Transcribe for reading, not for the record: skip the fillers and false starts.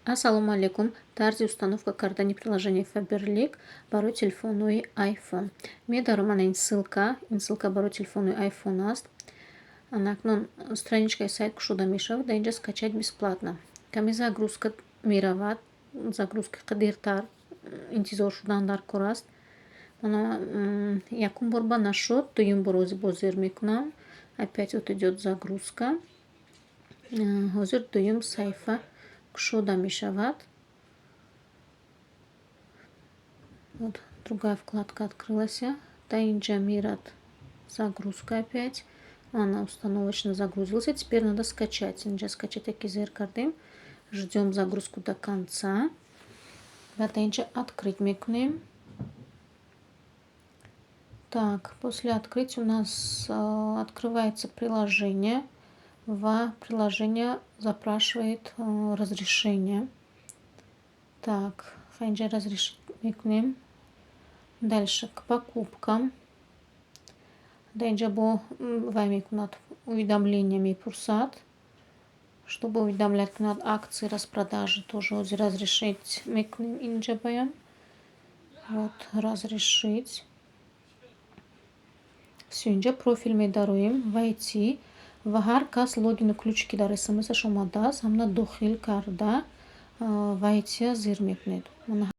Ассалому алайкум. Тарзи установка кардани приложение Faberlic барои телефонҳои iPhone. Медаром ана ин ссылка, ин ссылка барои телефонҳои iPhone аст. Ана акнун страничкаи сайт кушода мешавад, дар инҷа «Скачать бесплатно». Каме загрузка меравад, загрузка дертар интизор шудан дар кор аст. Мана, якум бор ба нашуд, дуюм бор ози боз зер мекунам. Опять вот идёт загрузка. Ҳозир дуюм саҳифа кушода мешавад. Вот другая вкладка открылась. Дар инҷа мерад загрузка опять. Ана, установочно загрузился. Теперь надо скачать. Инҷа «Скачать» яке зер кардем. Ждем загрузку до конца. Ва дар инҷа «Открыть» мекунем. Так, после «Открыть» у нас открывается приложение, ва приложение запрашивает разрешение. Так, инҷа «Разрешить» мекунем. Дальше «К покупкам». Дар инҷа бо вай мекунад, уведомление мепурсад. Чтобы уведомлять кунад акции, распродажи, тоже ҳозир «Разрешить» мекунем инҷа баян. Вот, «Разрешить». Всё, инҷа профил медароем, «Войти», ва ҳар кас логину ключе, ки дар смсаш омадааст, ҳамона дохил карда, «Войти» зер мекунед. Мана.